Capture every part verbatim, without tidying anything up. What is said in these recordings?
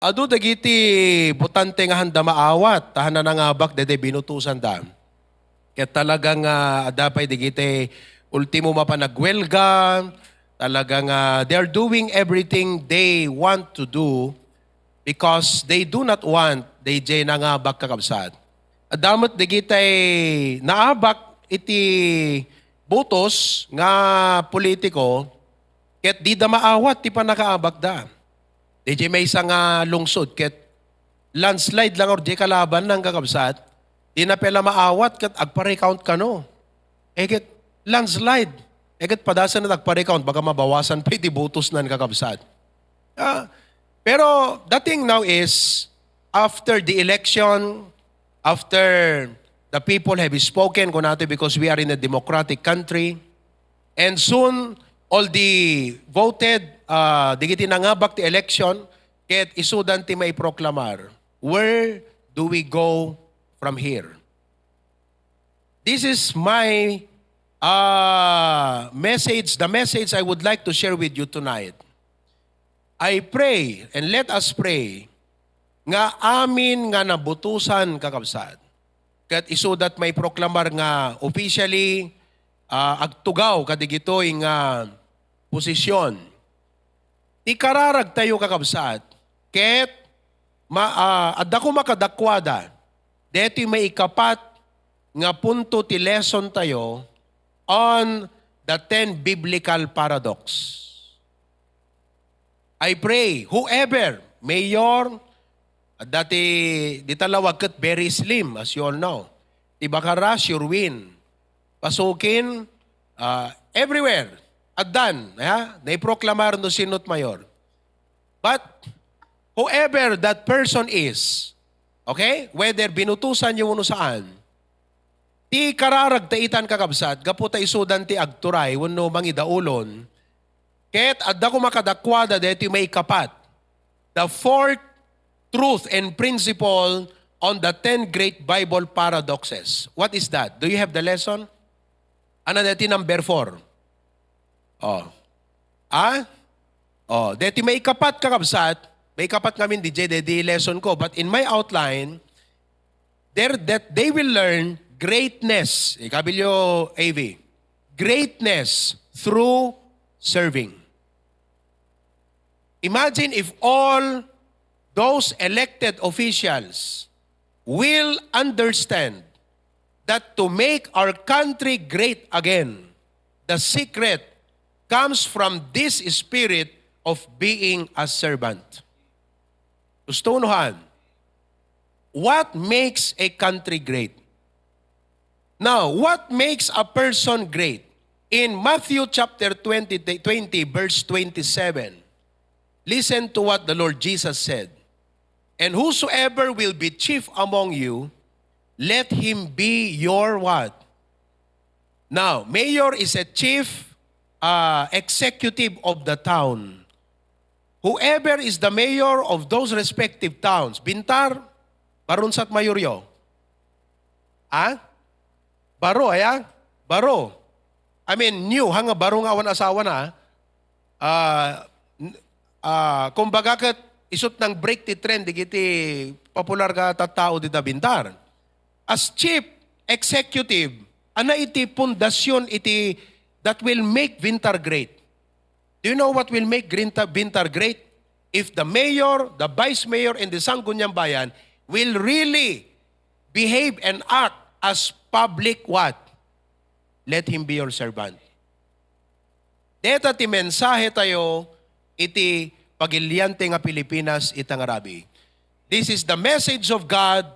Adu dagiti botante nga haanda maawat, ta haanda nangabak daydi binutosanda. Ket talaga nga adda pay dagiti ultimo mapanagwelga, talaga nga they are doing everything they want to do because they do not want daydiay nangabak, kakabsat. Adda met dagiti naabak iti botos nga politiko, ket dida maawat ti pannakaabakda. Daydiay maysa nga lungsod ket landslide lang or di kalaban nang kakabsat, dina pay la maawat ket agpa-recount kano. Eh, ket landslide. Eh, ket padasen na agpa-recount, baka mabawasan pay ti botos nan kakabsat. Ah, pero the thing now is, after the election, after the people have spoken, kunata, because we are in a democratic country, and soon, all the voted, ah, dagiti nangabak ti election, ket isudan ti maiproklamar. Where do we go from here? This is my, ah, message, the message I would like to share with you tonight. I pray, and let us pray, nga amin nga nabutosan, kakabsat, ket isuda ti maiproklamar nga officially, ah, agtugaw kadigitoy nga posisyon. Ti kararagtayo, kakabsat, ket ma-, ah, adda koma kadakuada daytoy maikapat nga punto ti lesson tayo on the ten biblical paradox. I pray, whoever, mayor, adda ti, dita lawag ket very slim, as you all know. Ti Bacarra, sure win. Pasukin, ah, everywhere. Addan, ha? Naiproklamar no sino't mayor. But whoever that person is, okay? Whether binutusan yo wenno saan, ti kararagta itan, kakabsat, gapu ta isudan ti agturay wenno mangidaulon, ket adda koma kadakuada daytoy maikapat, the fourth truth and principle on the ten great Bible paradoxes. What is that? Do you have the lesson? Ano daytoy number four? Oh. Ah? Oh, daytoy maikapat, kakabsat, maikapat ngamin daydiay, daydi lesson ko. But in my outline, there that they will learn greatness. Ikabilyo, A V. Greatness through serving. Imagine if all those elected officials will understand that to make our country great again, the secret comes from this spirit of being a servant. Gusto unuhan, what makes a country great? Now, what makes a person great? In Matthew chapter twenty, twenty, verse twenty-seven, listen to what the Lord Jesus said. "And whosoever will be chief among you, let him be your what?" Now, mayor is a chief, uh, executive of the town. Whoever is the mayor of those respective towns, Bintar, barunsat mayoryo? Ha? Baro, aya? Baro. I mean, new, ha, nga baro nga awan asawa na, ha? Ah, n-, ah, kumbaga ket, isut' nang-break ti trend, digiti popular nga tattao dita Bintar. As chief executive, ana iti pundasyon iti that will make Bintar great. Do you know what will make Grinta-, Bintar great? If the mayor, the vice mayor, and the Sangguniang Bayan will really behave and act as public what? Let him be your servant. Deta ti mensahe tayo iti pagiliante nga Pilipinas ita nga rabii. This is the message of God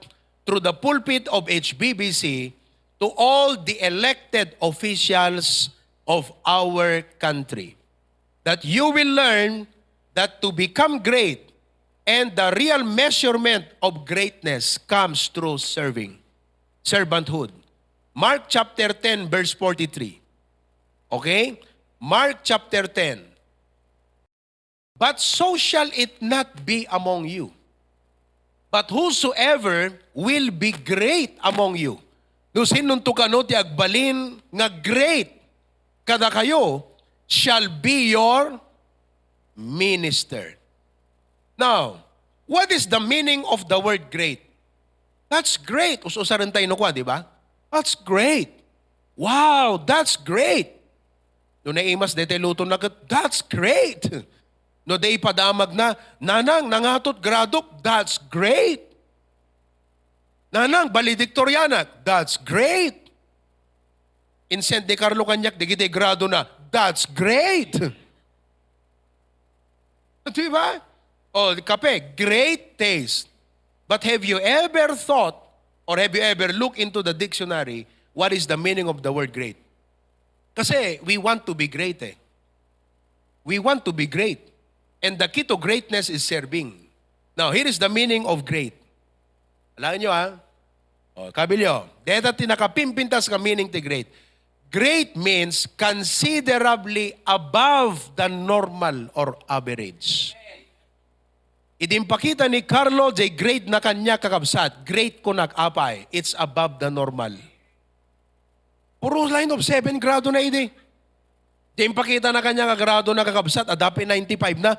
through the pulpit of H B B C to all the elected officials of our country, that you will learn that to become great and the real measurement of greatness comes through serving, servanthood. Mark chapter ten, verse forty-three. Okay? Mark chapter ten. "But so shall it not be among you. But whosoever will be great among you." No, sinonto kano ti agbalin nga great kadakayo, "shall be your minister." Now, What is the meaning of the word great? That's great. Us-usaren tayo no kwa, di ba? That's great. Wow, that's great. No naimas daytoy luto na ket, that's great. No day padamag na, "Nanang, nangatot gradok," that's great. "Nanang, valedictorianak," that's great. Insend ni Carlo kaniak, dagiti grado na, that's great. Di ba? O, kape, great taste. But have you ever thought or have you ever looked into the dictionary what is the meaning of the word great? Kasi we want to be great eh. We want to be great. And the key to greatness is serving. Now, here is the meaning of great. Alaen nyo ha. O, kabilyo. Deta ti nakapimpintas nga meaning ti great. Great means considerably above the normal or average. Idi impakita ni Carlo, jay grade na kaniak kakabsat. Great kunak, apay. It's above the normal. Puro line of seven grado na idi. Di impakita na kaniak nga grado na kakabsat, adda pay ninety-five na.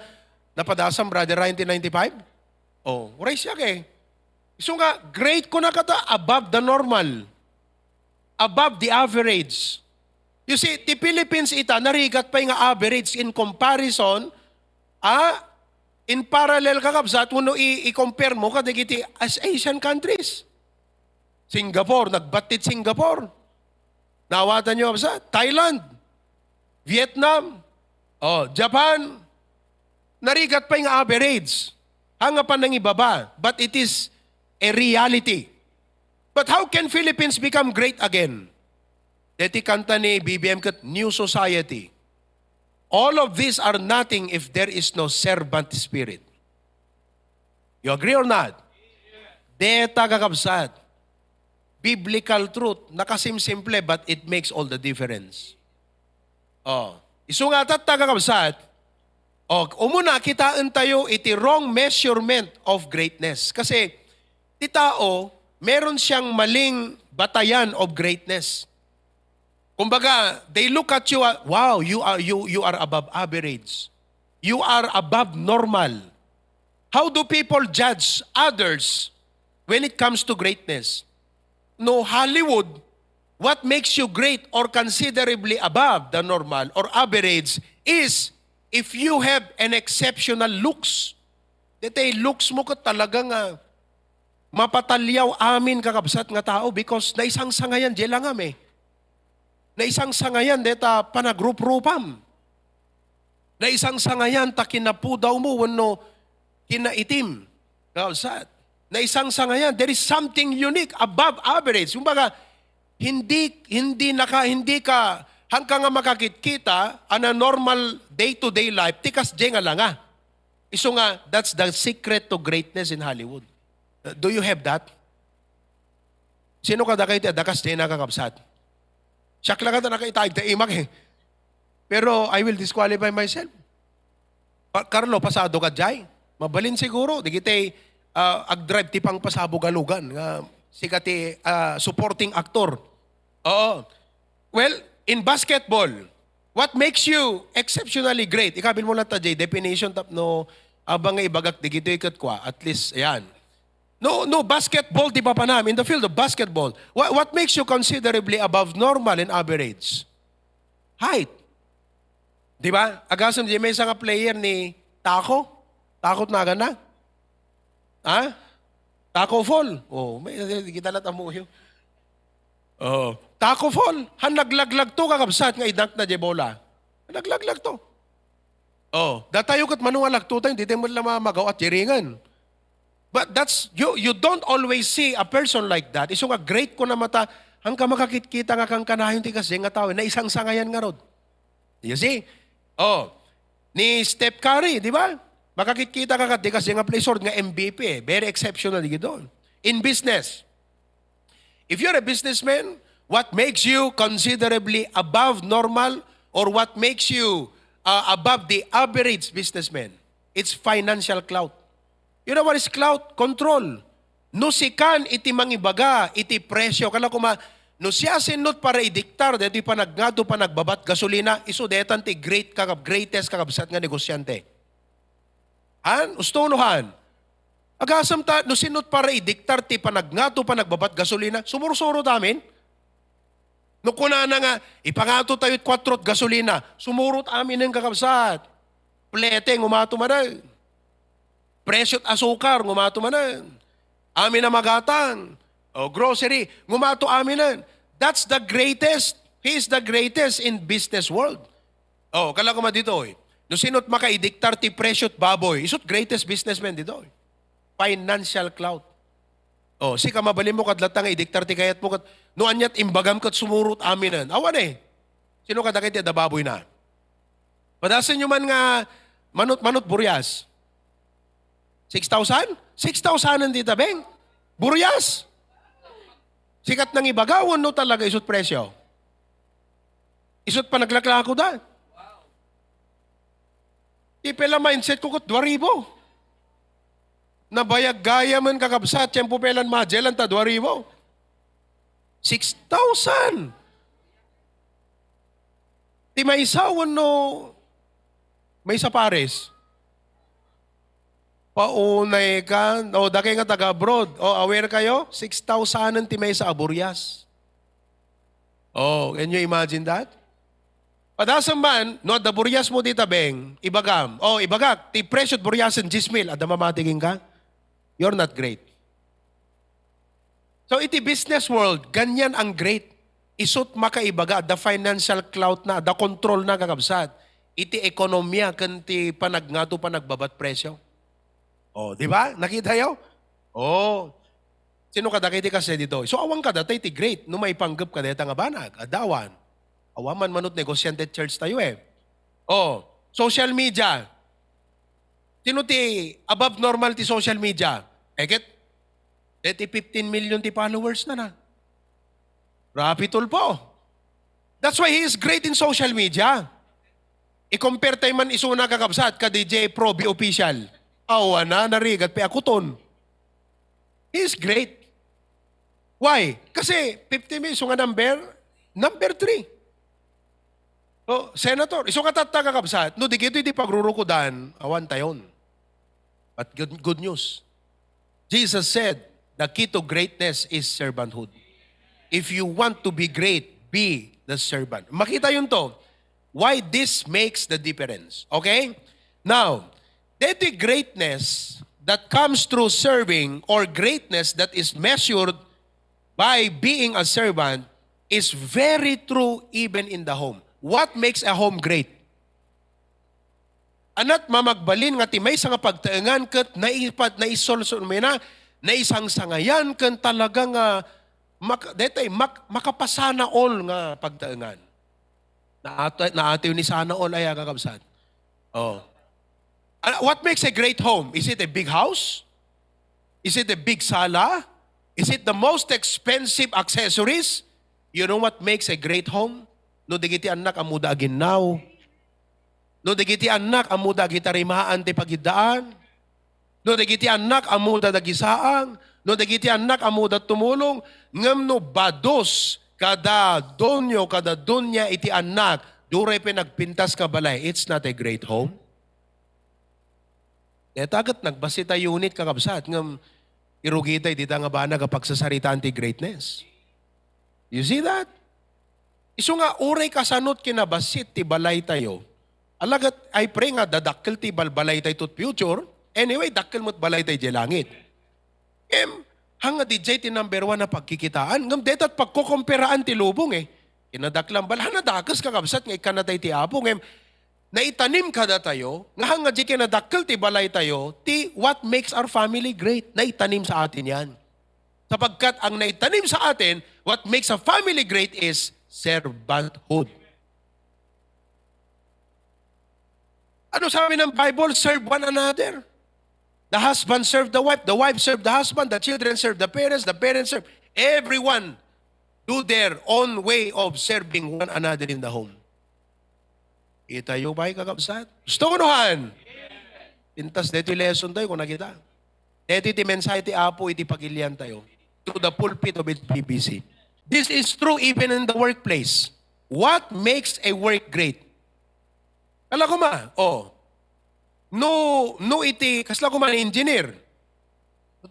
Napadasam, Brother Ryan, ti ninety-five? O, uray siak eh. Isu nga, great kunak kata, above the normal. Above the average. You see, ti Philippines ita, narigat pay nga average in comparison, ah, in parallel kakabsat, wenno i-, i-compare mo kadagiti as Asian countries. Singapore, nagbattit Singapore. Naawatan nyo, kabsat? Thailand, Vietnam, o, Japan, narigat pay nga average. Haan nga panangibaba, but it is a reality. But how can Philippines become great again? Deti kanta ni B B M ket New Society. All of these are nothing if there is no servant spirit. You agree or not? Deta kakabsat. Biblical truth, nakasimsimple, but it makes all the difference. O, isu nga tatta, kakabsat, o, umuna, kitaentayo iti wrong measurement of greatness. Kasi, ti tao, meron siyang maling batayan of greatness. Kumbaga, they look at you, ah, "Wow, you are, you, you are above average. You are above normal." How do people judge others when it comes to greatness? No Hollywood, what makes you great or considerably above the normal or average is if you have an exceptional looks. Deti looks mo ket talaga nga mapataliaw amin kakabsat nga tao because naisangsangayan jay langam eh. Naisangsangayan deta panagruprupam. Naisangsangayan ta kinapudaw mo wenno kinaitim. Kakabsat. Naisangsangayan. There is something unique, above average. Kumbaga, hindi, hindi naka, hindi ka, haan ka nga makakitkita on a normal day-to-day life, ti kasjay nga langa. Isu nga, that's the secret to greatness in Hollywood. Uh, do you have that? Sino kadakayo ti adda kasjay nga kakabsat? Siak la kata nakaitaig ta imak eh. Pero I will disqualify myself. Pa-, Carlo, pasado ka jay? Mabalin siguro. Dagiti, ah, agdrive ti pangpasabog a lugan nga sika ti, ah, supporting actor. Oo. Well, in basketball, what makes you exceptionally great? Ikabil mo latta jay definition tapno aba nga ibagak dagitoy ket kua, at least, ayan. No, no, basketball, di ba, panam? In the field of basketball, what, what makes you considerably above normal and average? Height. Di ba? Agasem jay maysa nga player ni Taco. Taco ti naganna? Ha? Taco Fall. O, may, kita latta ammoyo. O, Taco Fall. Haan naglaglagto, kakabsat, nga i-dunkna jay bola. Naglaglagto. O, datayo ket mano nga lagtotayo, ditayo met la ma-, magaw-at jay ringen. But that's, you, you don't always see a person like that. Isu nga great kuna mata, haan ka makakitkita nga kankanayon ti kasjay nga tao, naisangsangayan ngarud. You see? O, ni Steph Curry, di ba? Makakitkita ka ket ti kasjay nga player nga M V P eh. Very exceptional dagitoy. In business, if you're a businessman, what makes you considerably above normal or what makes you, uh, above the average businessman? It's financial clout. You know what is clout? Control. No sikan iti mangibaga iti presyo, kala kuma, no siasino ti para idiktar daytoy panagngadu, panagbabat gasolina, isu detan ti great kakab-, greatest kakabsat nga negosiante. Haan? Usto no haan? Agasem ta, no sinot para idiktar ti panagngato, panagbabat gasolina, sumursurot amin. No kunana nga, ipangato tayo it kuatro gasolina, sumurot aminen, kakabsat. Plete, ngumato manen. Presyot asukar, ngumato manen. Amin a magatang, o grocery, ngumato aminen. That's the greatest. He is the greatest in business world. Oh, kala ko ma ditoy. No sinot makaidiktar ti presyot baboy, isut greatest businessman ditoy. Financial clout. Oh, sika mabalin mo kad latta nga idiktar ti kayat mo kat no anyat imbagam kat sumurot aminen. Awan eh. Sino kadagiti adda baboy na? Padasen nyo man nga manot-manot burias. Six thousand? Six thousand ti tabeng. Burias. Sikat nang ibagaw no talaga isut presyo. Isut panaglaklako da. Ti pela mindset ko ket dua ribu. Nabayag gayam, kakabsat, tiempo pelan Magellan ta dua ribu. Six thousand. Ti maysa wenno maysa pares. Paunay ka. O, dakay nga taga-abroad. O, aware kayo? Six thousand ti maysa a burias. Oh, can you imagine that? Padasem man, no adda burias mo ti tabeng, ibagam. Oh, ibagak, ti presyot buriasen, dies mil. Adda mamati kenka? You're not great. So, iti business world, ganyan ang great. Isut makaibaga, adda financial clout na, adda control na, kakabsat. Iti ekonomiya ken ti panagngato, panagbabat presyo. Oh, di ba? Nakita yo? Oh. Sino kadagiti kasdi ditoy? So, awan kadata iti great no maipanggep kadayta nga banag. Adda awan. Awan man manut negosyante church tayo eh. Oh, social media. Sino ti above normal ti social media? Eket, deti fifteen million ti followers na na. Rapi Tulfo. That's why he is great in social media. I-compare tayo man isuna, kakabsat, ka D J Proby Official. Awan na, narigat pa akuton. He is great. Why? Kasi fifty mil, isu nga number, number three. O, senator, isu nga tatta, kakabsat, no di gitoy di pagrurukodan, awan tayon. But good, good news. Jesus said, "The key to greatness is servanthood." If you want to be great, be the servant. Makita yun to. Why this makes the difference. Okay? Now, deti greatness that comes through serving or greatness that is measured by being a servant is very true even in the home. What makes a home great? Anat mamagbalin nga ti maysa nga pagtaengan ket naipat, naisolsol, may na, naisangsangayan ken talaga nga mak-, detay, mak-, makapasana all nga pagtaengan. Naat-, naatiw ni sana all ay, kakabsat. Oh. Ah, what makes a great home? Is it a big house? Is it a big sala? Is it the most expensive accessories? You know what makes a great home? No dagiti annak ammoda aginnaw. No dagiti annak ammoda agitarimaan ti pagiddaan. No dagiti annak ammoda dagisaang. No dagiti annak ammoda tumulong. Ngem no badus kada donio, kada donia iti annak, duray pay nagpintas nga balay, it's not a great home. Deta ket nagbassit a unit, kakabsat, ngem irugitay dita nga banag a pagsasaritaan ti greatness. You see that? Isu nga uray kasanot kinabassit ti balaytayo. Alagad, I pray nga dadakkel ti balbalaytay to future. Anyway, dakkel met balaytay diay langit. Em, hanga didiay ti number one a pagkikitaan. Ngem detat pagkukumperaan ti lubong eh. Kinadaklan bala, nadakes, kakabsat, nga ikkanatay ti Apo. Ngem, naitanim kadatayo, nga hanga di kinadakkel ti balaytayo, ti what makes our family great. Naitanim sa atin yan. Sapagkat ang naitanim sa atin, what makes a family great is servanthood. Ano sabi ng Bible? Serve one another. The husband serve the wife, the wife serve the husband, the children serve the parents, the parents serve. Everyone do their own way of serving one another in the home. Itayo ba, kakabsat? Gusto ko nuhan. Pintas dito yung lesson tayo kung nakita. Dito ti mensahe ti Apo iti pagilian tayo through the pulpit of H B B C. This is true even in the workplace. What makes a work great? Kala ko ma, oh. No, no iti, kasla ko man engineer.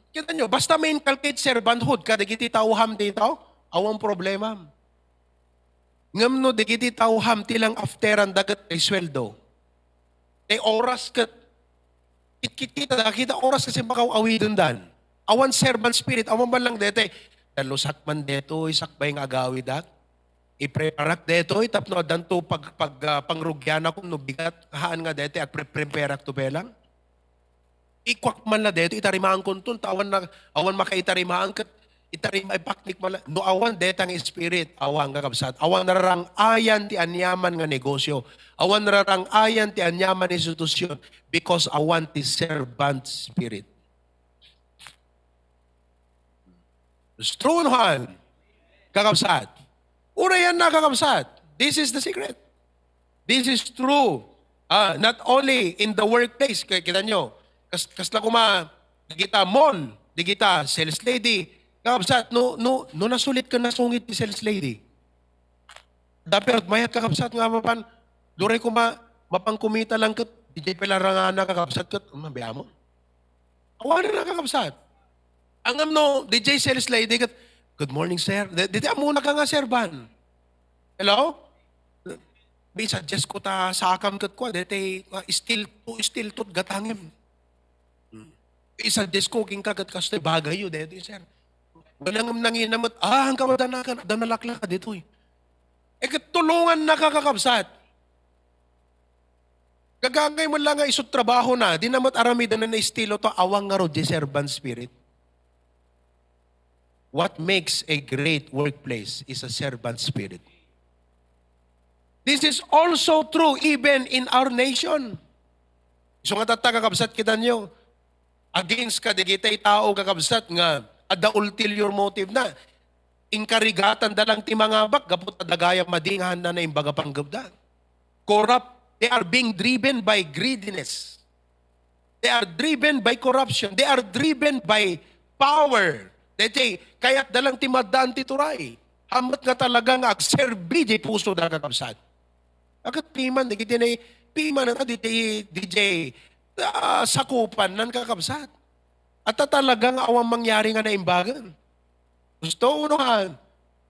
Kita nyo, basta ma-inculcate servanthood kadagiti tawham dito, awan problema. Ngem no dagiti tawham ti lang afteran da ket ti sueldo, ti oras ket kitkit kita, kita oras kasi makaw-awidendan. Awan servant spirit, awan man lang dete. Dalusak man detoy, sakbay nga agawidak. Ipreparak detoy, tapno addanto pag, pag, ah, pangrugianakon no bigat, haan nga dete, agpre-, preparak to pelang. Ikuak man la daytoy, itarimaan konton, ta awan na, awan makaitarimaan ket itarima, ipaknik man la. No awan dayta nga spirit, awan nga kabsat. Awan nararang-ayan ti aniaman nga negosyo. Awan nararang-ayan ti aniaman nga institusyon because awan ti servant spirit. It's true, no, han? Kakabsat. Urayan na, kakabsat. This is the secret. This is true. Ah, not only in the workplace, kay kita nyo, kas, kasla kuma, digita mall, digita sales lady, kakabsat, no, no, no nasulit ka nasungit ti sales lady. Dapper mayat kakabsat nga mapan, luray kuma, mapangkumita lang ket, di jay pala rangana kakabsat ket, um, biya mo. Awan na kakabsat. Ang amno, di jay sales lady ket, "Good morning, sir." Di, di, di, amuna ka nga, sir, ban. Hello? May suggest ko ta sakam ket kwa, dete, ah, steel, steel tooth gatangem. Hmm. May suggest ko, king ka ket kastoy bagay yo, dete, sir. Wala ngem nanginamot, ah, ang kawadanakan, adda nalaklaka ditoy. Eh, ket tulungan na ka, kakabsat. Gagangay mo lang nga isut trabaho na, di na met aramiden na estilo to, awang nga ro di servant spirit. What makes a great workplace is a servant spirit. This is also true even in our nation. So nga tatta, kakabsat, kita nyo, against ka digitay tao, kakabsat, nga adda ulterior motive na. Inkarigatan da lang ti mangabak, gapu ta dagayam madi nga han na naimbaga panggepda. Corrupt. They are being driven by greediness. They are driven by corruption. They are driven by power. Daytoy, kayatda lang ti maddaan ti turay. Hammet nga talaga nga agserbi di puso da, kakabsat. Akat piman, di kiti na piman na di, di, di jay, ah, sakupan nan, kakabsat. At talaga nga awan mangyari nga naimbagan. Gusto uno han,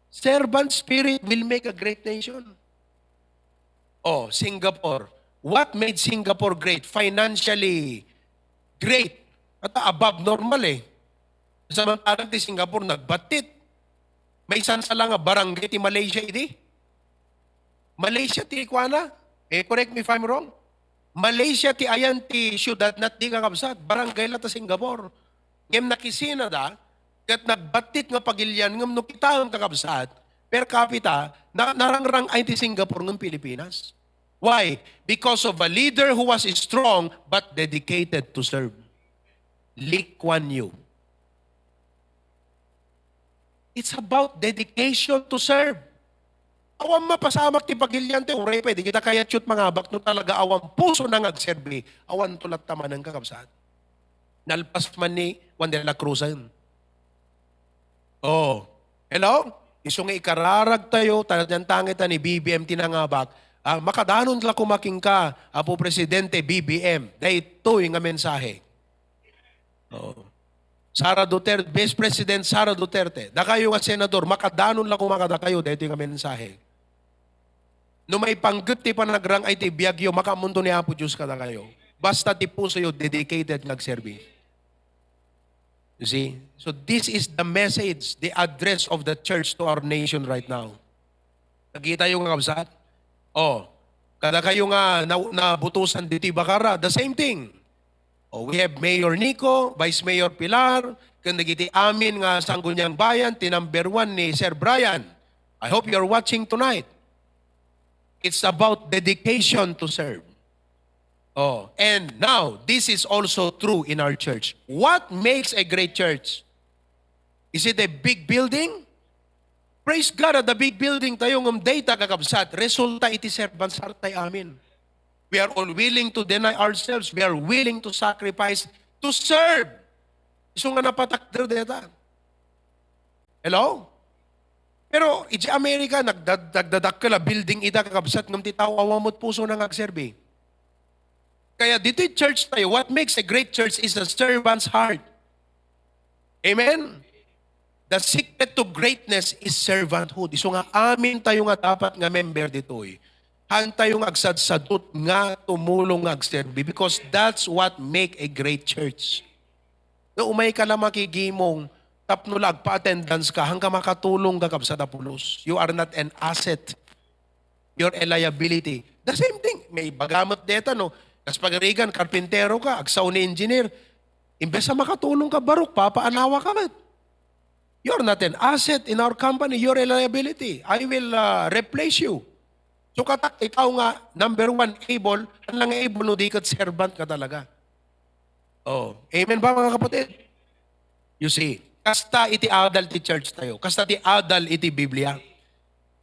servant spirit will make a great nation. Oh, Singapore. What made Singapore great? Financially great. At above normal eh. Samantalang ti Singapore nagbattit. Maysa sa lang nga barangay ti Malaysia idi. Malaysia ti kuana. Eh, correct me if I'm wrong. Malaysia ti ayan ti syudad na ti, kakabsat. Barangay la ta Singapore. Ngem nakisina da, ket nagbattit nga pagilian, ngem no kitaem, kakabsat, per capita, na, narangrang-ay ti Singapore ngem Pilipinas. Why? Because of a leader who was strong but dedicated to serve. Lee Kuan Yew. It's about dedication to serve. Awan mapasamak ti pagilian ti uray pay, di kita kayat yut mangabak no talaga awan puso na nga agserbi, awan to latta manen, kakabsat. Nalpas man ni Juan de la Cruz, eh. Oh. Hello? Isu nga ikararag tayo, ta dian tangit ni B B M ti nangabak. Ah, makadanon la kumaking ka, Apo Presidente B B M. Daytoy nga mensahe. Oo. Sara Duterte, Vice President Sara Duterte, dakayo nga senador, makadanon la kumakadakayo, daytoy nga mensahe. No maipanggep ti panagrang-ay ti biagyo, makaammonto ni Apo Dios kadakayo. Basta ti pusoyo dedicated nga agserbi. You see? So this is the message, the address of the church to our nation right now. Nakita yo nga kabsat? Oh, kadakayo nga na, nabutusan ditoy Bacarra, the same thing. Oh, we have Mayor Nico, Vice Mayor Pilar, ken dagiti amin nga Sangguniang Bayan, ti number one ni Sir Brian. I hope you're watching tonight. It's about dedication to serve. Oh, and now, this is also true in our church. What makes a great church? Is it a big building? Praise God, adda big building tayo, ngem dayta, kakabsat, resulta iti servants' heart tayo amin. We are all willing to deny ourselves. We are willing to sacrifice to serve. Isu nga napatakder dayta. Hello? Pero iti Amerika, nagdad-, nagdadakkel a building ida, kakabsat, ngem ti tao awan met puso na nga agserbi. Kaya ditoy church tayo, what makes a great church is a servant's heart. Amen? The secret to greatness is servanthood. Isu nga amin tayo nga dapat nga member ditoy, haan tayo nga agsadsadot nga tumulong nga agserbi, because that's what make a great church. No umay ka la makigimong tapno la agpa-attendance ka, haan ka makatulong, kakabsat a pulos. You are not an asset. You're a liability. The same thing, may bagamat deta, no? Kas pagarigan, karpintero ka, agsaw ni engineer. Imbes na makatulong ka, barok, papaanawa ka met. You're not an asset in our company. You're a liability. I will uh, replace you. So katak, ikaw nga, number one, able, haan lang nga able no di ket servant ka talaga. Oh, amen ba, mga kapatid? You see, kasta iti adal ti church tayo, kasta ti adal iti Biblia.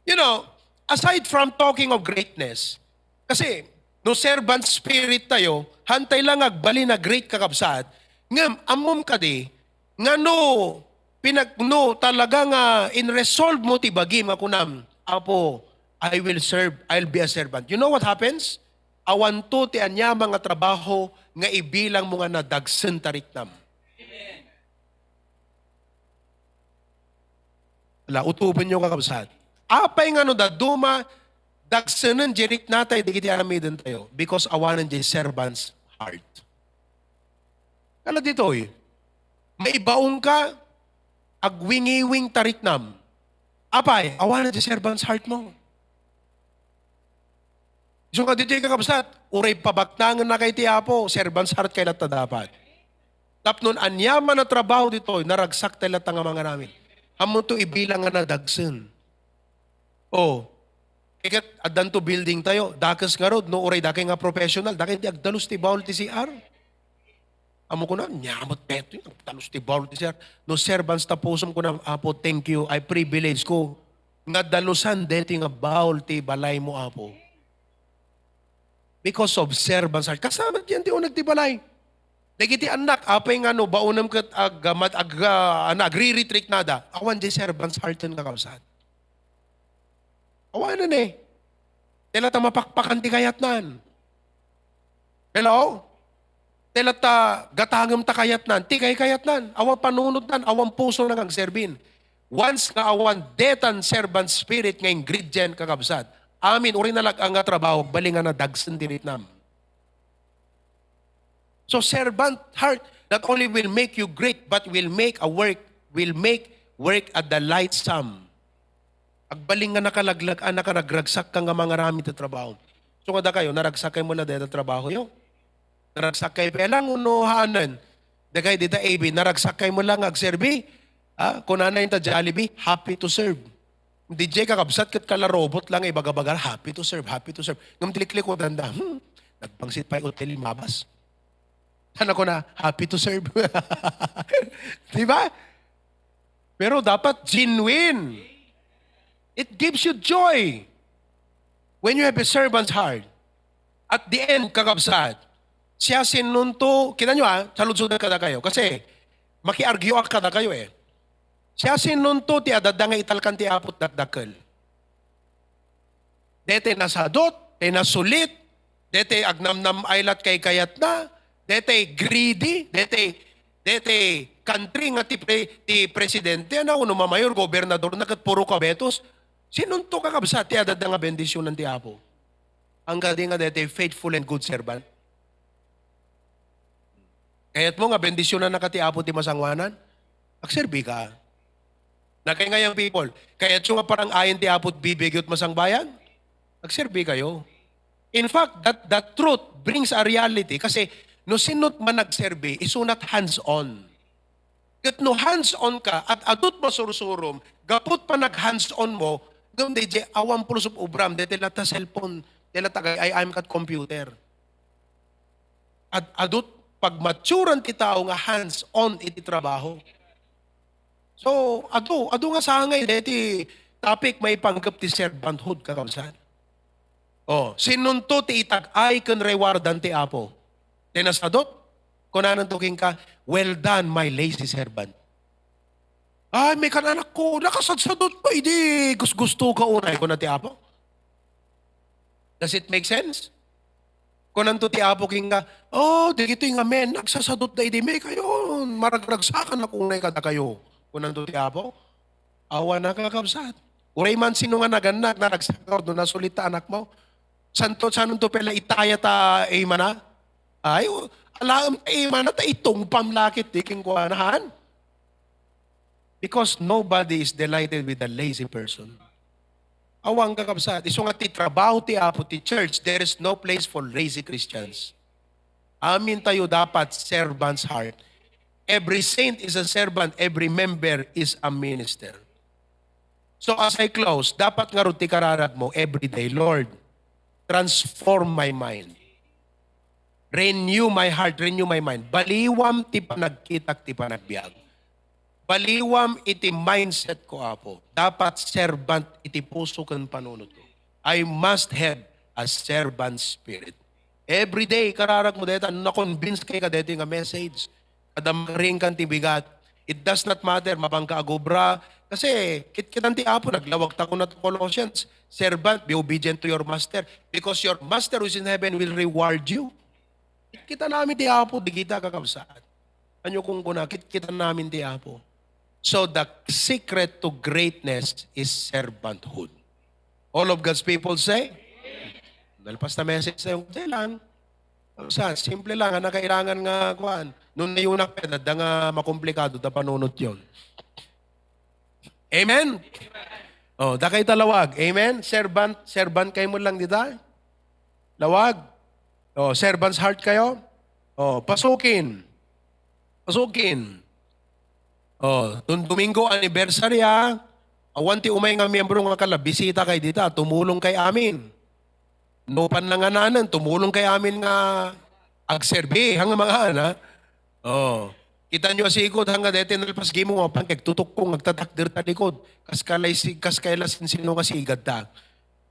You know, aside from talking of greatness, kasi no servant spirit tayo, haan tay lang agbalin a great, kakabsat, ngem ammom kadi nga no pinag-, no talaga nga inresolve mo ti bagim nga kunam, "Apo, I will serve, I'll be a servant." You know what happens? Awanto ti aniaman nga trabaho nga ibilang mo nga nadagsen ta riknam. Ala, utoben yo, kakabsat. Apay nga no dadduma, dagsenen di riknatayo dagiti aramiden tayo because awanen di servant's heart. Kala ditoy, maibaon ka, agwingiwing ta riknam. Apay, awanen di servant's heart mo. Isu nga ditoy, kakabsat, uray pabaknangen na kay ti Apo, servant's heart kay latta dapat. Tapno aniaman a trabaho ditoy, naragsak tay latta nga mangaramid. Ammonto ibilang nga nadagsen. Oh, iket addanto building tayo, dakes ngarud, no, uray dakay nga professional, dakay ti agdalus ti baul ti C R. Ammo kuna, "Ania met daytoy, agdalus ti baul ti C R." No servants ta pusom, kuna, "Apo, thank you, ay privilege ko nga dalusan daytoy nga baul ti balay mo, Apo." Because of servants heart. Kasama diyan ti uneg ti balay. Dagiti annak, apay nga no, baonem ket ag-, mat-, ag-, ah, ano, agri-retreat nada. Awan di servants heart yan, kakabsat. Awanan eh. Ti latta mapakpakan ti kayatnan. Hello? Ti latta gatangem ta kayatnan. Ti kay kayatnan. Awan panunotnan. Awan puso nga agserbin. Once nga awan detan servant spirit nga ingredient, kakabsat, amin, uray nalag-ang nga trabaho, agbalin nga nadagsen ti riknam. So servant heart not only will make you great, but will make a work, will make work a delightsome. Agbalin nga nakalaglag-, a, nakaragragsak ka nga mangaramid ti trabaho. So nga dakayo, naragsak kayo mula deta trabaho yo? Naragsak kayo pay lang, uno haanen? Dagay dita A B, naragsak kayo mula nga agserbi? Ah, kunana yung ta Jollibee, "Happy to serve." Di jay kakabsat ket kala robot lang ibaga-baga, "Happy to serve, happy to serve." Ngem ti liklikudan da, "Hmm, nagpangsit pay hotel mabas." Ano ko na, "Happy to serve." Di ba? Pero dapat genuine. It gives you joy when you have a servant's heart. At the end, kakabsat, siya sinunto, kita nyo ah, saludsodan kada kayo. Kasi, makiargue ak kada kayo eh. Siya sinunto ti adada nga italkan ti Apo dakdakkel. Dete nasadot, dete nasulit, dete agnamnam ay lat kay kayatna, dete greedy, dete, dete country nga ti, pre, ti presidente na, uno mamayor, gobernador na, ket puro kabetos. Sinunto, kakabsat, ti adada nga bendisionan ti Apo? Ang kadi nga dete faithful and good servant. Kayat mo nga bendisyonannaka ti Apo ti masangoanan? Agserbi ka. Nakay nga young people, kayat yo nga parang ayin ti Apo ti bibigyo ti masangbayan? Agserbi kayo. In fact, that, that truth brings a reality kasi no sinot man nagserbi, isunat hands-on. Ket no hands-on ka, at adut masursurom, gaput panag-hands-on mo, ngem dayjay awan pulos of obram, daytay latta cellphone, daytay latta ay, ay, ay, kat computer. Ad-, adut pagmaturan ti tao nga hands-on iti trabaho. So, adu, adu nga sangay deti topic maipanggep ti servanthood, kakabsat. Oh, sinunto ti itag-ay ken rewardan ti Apo? Ti nasadot, kunananto kenka, "Well done, my lazy servant." Ay, may kan-, anak ko, nakasadsadot pa, idi gusgusto ka unay, kuna ti Apo. Does it make sense? Kunanto ti Apo kenka, "Oh, dagitoy ngamin, agsasadutda idi mekayon, maragragsakannak unay kadakayo." Kunanto ti Apo, awan a, kakabsat. Uray man sino nga nagannak, naragsakak, no nasulit ta anakmo. Santo, sanonto pay la itaya ta imana? Ay, alaem ta imana, ta itungpam lakit, di kenkuana, han? Because nobody is delighted with a lazy person. Awan, kakabsat. Isu nga ti trabaho ti Apo ti church, there is no place for lazy Christians. Amin tayo dapat servant's heart. Every saint is a servant, every member is a minister. So as I close, dapat ngarud ti kararag mo every day, "Lord, transform my mind. Renew my heart, renew my mind." Baliwam ti panagkitak ti panagbiag. Baliwam iti mindset ko, Apo. Dapat servant iti puso ken panunotko. I must have a servant spirit. Every day, kararag mo deta, na-convince kay kadeti nga message. Kada makaring kan ti bigat. It does not matter, mapangka agobra. Kasi, kitkitan ti Apo, naglawag ta kuna ta Colossians, "Servant, be obedient to your master, because your master who is in heaven will reward you." Kitkitan amin ti Apo, digita, kakabsat. Ania kunkuna, kitkitan amin ti Apo. So, the secret to greatness is servanthood. All of God's people say, nalpas ta message tayo kailan. Sa, simple lang, ang kailangan nga, kuan, nung nayunak pa, adda nga makomplikado, ta panunot yon. Amen? Oh, dakay ta lawag. Amen? Servant, servant kayo mo lang dita. Lawag. Oh, servant's heart kayo. Oh, pasukin. Pasukin. Oh, tun Domingo anniversary, ah. Awan ti umay nga miyembro nga kala, bisita kay dita, tumulong kay amin. No pannangananen, tumulong kay amin nga agserbi, hanga mga ana. Oh. Kita nyo asikod, hanga deti nalpas gimo, mapan kay tutukko, agtatakder ta likod. Kas kalay si, kas kay la sinsino nga sigad ta.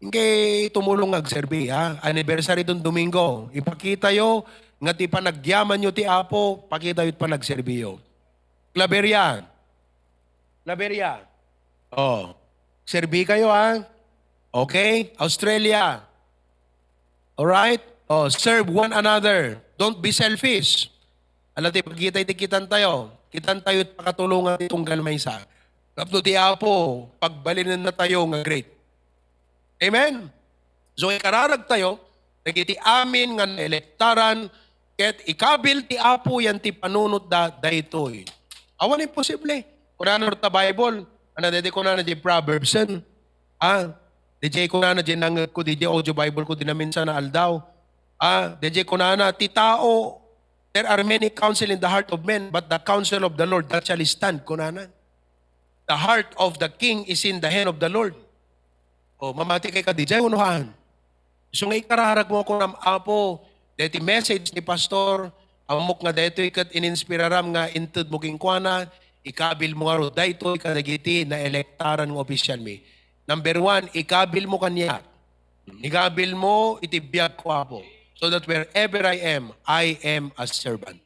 Ingkay tumulong nga agserbi, ha? Anniversary don Domingo. Ipakita yo nga ti panagyaman yo ti Apo, pakita yo ti panagserbi yo. Claveria. Claveria. Oh. Serbi kayo, ha? Okay? Australia. Alright? Oh, serve one another. Don't be selfish. Ala ti pagkita iti kitan tayo. Kitan tayo it pakatulungan ti tunggal maysa. Tapno ti Apo, pagbalinen na tayo nga great. Amen? So, ikararag tayo, dagiti amin nga naelektaran, ket ikabil ti Apo yan ti panunotda daytoy. Awan imposible. Kunana ta Bible, ano daytoy kunana di Proverbs, eh? Ah, di jay kunana di nangeg ko, di jay audio Bible ko, di naminsan na aldaw. Ah, di jay kunana, ti tao, there are many counsel in the heart of men, but the counsel of the Lord, that shall stand, kunana. The heart of the king is in the hand of the Lord. O, mamati kay kadijay, unuhan. So nga ikararag mo ako nam Apo, deti message ni Pastor, amok nga detoy ket ininspiraram nga inted mo kenkuana, ikabil mo ngarud daytoy kadagiti naelektaran nga opisyal mi. Number one, ikabil mo kaniak. Ikabil mo iti biag ko, Apo, so that wherever I am, I am a servant.